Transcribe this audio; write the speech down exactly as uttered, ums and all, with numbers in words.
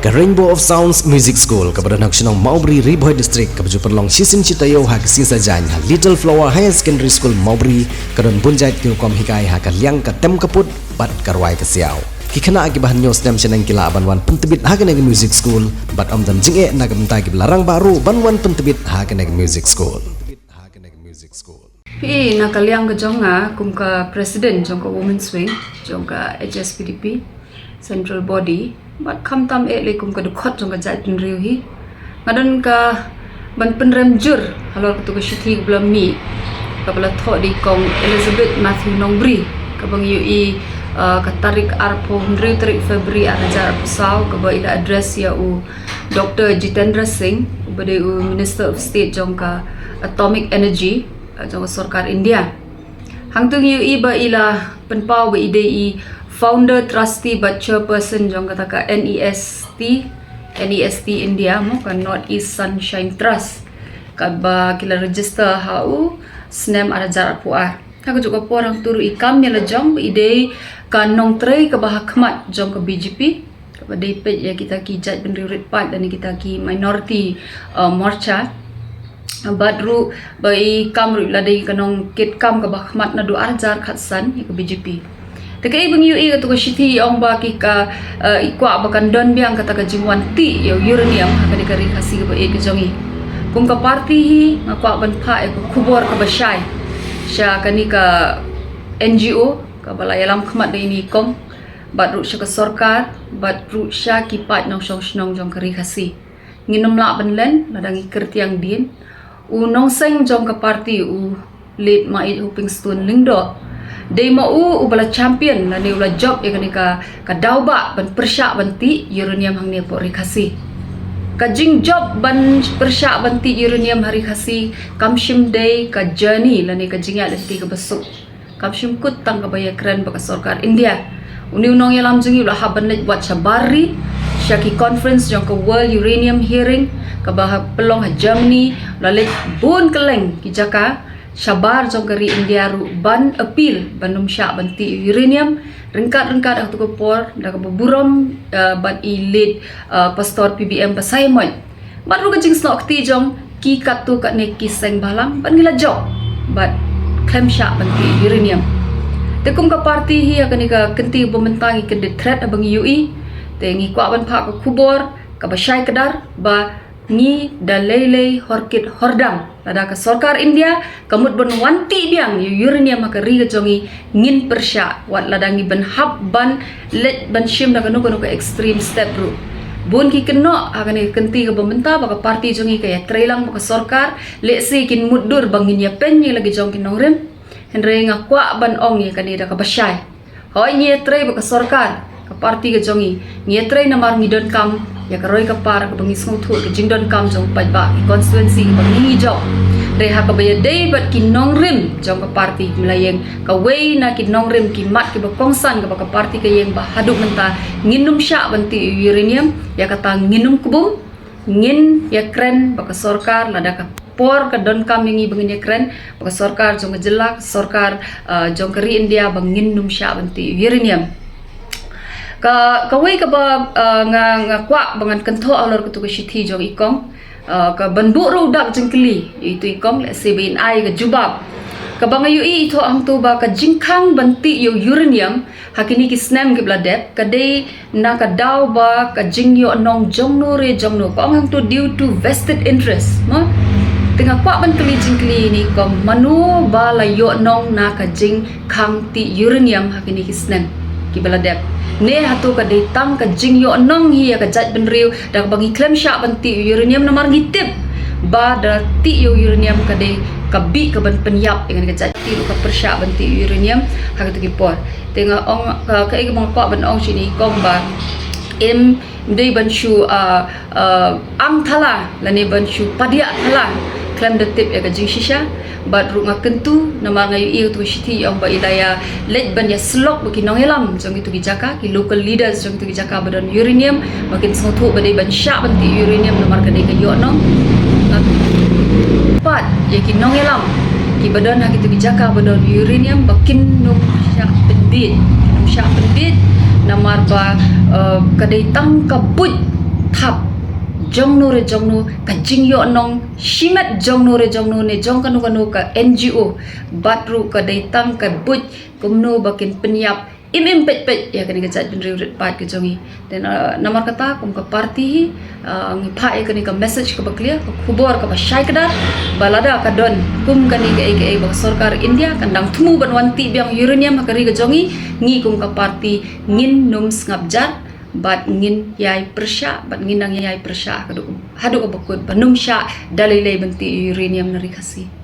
Ka Rainbow of Sounds Music School, kaba don ha ka shnong Mawbri, Ri Bhoi District, kaba ju pynlong shisien shi taïew ha ka sngi Saitjaiñ ha Little Flower Higher Secondary School Mawbri, ka don bun jait ki rukom hikai ha ka liang ka tem ka pud bad ka rwai ka siaw. Ki khynnah kiba hynñiew snem shaneng ki lah ban wan pyntbit ha kane ka music school, bad ym don jingeh na ka bynta kiba la rangbah ruh ban wan pyntbit ha kane ka music school. Phi, na ka liang ka jong nga kum ka president jong ka Women's Wing jong ka H S P D P Central Body, bad khamtam eh lei kum ka dkhot jong ka jaitbynriew hi, nga don ka ban pynrem jur halor katu ka shithi kaba la mih, kaba la thoh da i Kong Elizabeth Matthew Nongbri, kaba ngi ïohi, uh, ka tarik arphew hynriew tarik February ar hajar arphew saw, kaba i la address ïa u Doctor Jitendra Singh, uba dei u Minister of State jong ka Atomic Energy, uh, jong ka sorkar India. Hangtu ngi ïohi ba i la pynpaw ba i dei i founder, trustee bad chairperson jong kata ka N E S T, N E S T India, mo, ka North East Sunshine Trust, kaba ki la register ha u snem ar hajar arphew ar. Ha kajuh ka por hangtu ruh i kam ïa la jong ba i dei ka nongtrei kaba ha khmat jong ka B J P, kaba dei peit ïa kita ki jaitbynriew rit paid lane kita ki minority, uh, morcha. Bad ruh ba i kam ruh la dei ka nongkitkam kaba khmat naduh ar hajar khatsan ïa ka B J P. Te kaei ba ngi ïohi katu ka shithi, i ong ba ki ka, uh, i kwah ba kan don biang kata ka jingwan tih ïa u uranium ha kane ka ri Khasi kaba ïeit ka jong i. Kum ka party hi nga kwah ban phah ïa ka khubor kaba shai sha kane ka N G O kaba la ïalam khmat da ine i kong, bad ruh sha ka sorkar, bad ruh sha ki paid nongshong shnong jong ka ri Khasi. Ngin ym lah ban len lada ngi kyrtiang dien. U nongseng jong ka party, u late Maieit Hopingstone Lyngdoh, dei ma u uba la champion lane u la jop ïa kane ka, ka daw ba ban pyrshah ban tih uranium hangne hapoh ri Khasi. Ka jingjop ban pyrshah ban tih uranium ha ri Khasi kam shym dei ka journey lane ka jingïaid lynti kaba suk. Kam shym kut tang kaba ïakren bad ka sorkar India. Une u nongïalam jong ngi u la hap ban leit wat shabar ri, sha ki conference jong ka World Uranium Hearing kaba ha, pynlong ha Germany, u la leit bun kylleng ki jaka shabar jong ka ri India ruh ban appeal ban ym shah ban tih uranium. Ryngkat ryngkat ha katu ka por da kaba burom, eh, bad i late, eh, Pastor P B M Basaiawmoit. Bad ruh ka jingsnoh kti jong ki katto katne ki seng bhalang bad ngi la jop bad khlem shah ban tih uranium. Te kum ka party hi ha kane ka kynti ba mynta ngi kyndit thret haba ngi ïohi. Te ngi kwah ban phah ka khubor kaba shai kdar ba ngi da lei lei horkit hordang lada ka sorkar India ka mut ban wan tih biang ïa u uranium ha ka ri ka jong ngi, ngin pyrshah, wat lada ngi ban hap ban leit ban shim da kano kano ka extreme step ruh. Bun ki kynnoh ha kane ka kynti kaba mynta ba ka party jong ngi ka ïatreilang bad ka sorkar, lehse kin mutdur ba ngin ïapeiñ ïa la ki jong ki nongrim. Hynrei nga kwah ban ong ïa kane da kaba shai. Hooid, ngi ïatrei bad ka sorkar, ka party ka jong ngi, ngi ïatrei namar ngi donkam ïa ka roi ka par kaba ngi sngewthuh ka jingdonkam jong paidbah, ki constituency kaba ngi ngi jop. Hynrei ha kaba ïadei bad ki nongrim jong ka party, ki la ïeng, kawei na ki nongrim, ki mat kiba kongsan kaba ka party ka ïeng ba haduh mynta ngin ym shah ban tih ïa u uranium, ïa kata ngin ym kbum. Ngin ïakren bad ka sorkar lada ka por ka donkam ïa ngi ba ngin ïakren bad ka sorkar jong ka jylla, ka sorkar, ah, jong ka ri India ba ngin ym shah ban tih ïa u uranium. Ka, kawei kaba, ah, nga, nga kwah ba ngan kynthoh halor katu ka shithi jong i kong, ah, ka ban buh ruh u dak jingkylli ïa itu i kong, lehse ba in ai ka jubab. Kaba nga ïohi i thoh hangtu ba ka jingkhang ban tih ïa u uranium ha kine ki snem kiba la dep ka dei na ka daw ba ka jingïohnong jongno re jongno, ka ong hangtu due to vested interest, mo? Te nga kwah ban kylli jingkylli ïa i kong, mano ba la ïohnong na ka jingkhang tih uranium ha kine ki snem kiba la dep? Ne hato ka dei tang ka jingïohnong hi ïa ka jaitbynriew da kaba ngi khlem shah ban tih ïa u uranium namar ngi tip ba da tih ïa u uranium ka dei ka bih ka ban pynïap ïa kane ka jait, tih ruh ka pyrshah ban tih ïa u uranium ha katu ki por. Te nga ong, ka, kaei kaba nga kwah ban ong sha i kong ba im dei ban shu, ah, ah, ang thala lane ban shu padiah thala khlem da tip ïa ka jingshisha. Bad ruh nga kyntu namar nga ïohi ïa katu ka shithi i ong ba i la ïa leit ban ïasyllok bad ki nongïalam jong kitu ki jaka, ki local leaders jong kitu ki jaka ba don uranium, ba kin sngewthuh ba dei ban shah ban tih uranium namar ka dei ka ïohnong. Nga pat ïa ki nongïalam kiba don ha kitu ki jaka ba don uranium ba kin ym shah pynbit, kin ym shah pynbit namar ba, eh, ka dei tang ka buit thap jongno re jongno, ka jingïohnong shimet jongno re jongno ne jong kano kano ka N G O, bad ruh ka dei tang ka buit kumno ba kin pynïap im im peit peit ïa kane ka jaitbynriew rit paid ka jong ngi. Te namar kata kum ka party hi, ngi phah ïa kane ka message kaba clear, ka khubor kaba shai kdar, ba lada ka don kum kane kaei kaei ba ka sorkar India kan dang thmu ban wan tih biang uranium ha ka ri ka jong ngi, ngi kum ka party ngin nym sngap jar bad ngin ïai pyrshah bad ngin nang ïai pyrshah haduh, haduh kaba kut ba nym shah da lei lei ban tih uranium na ri Khasi.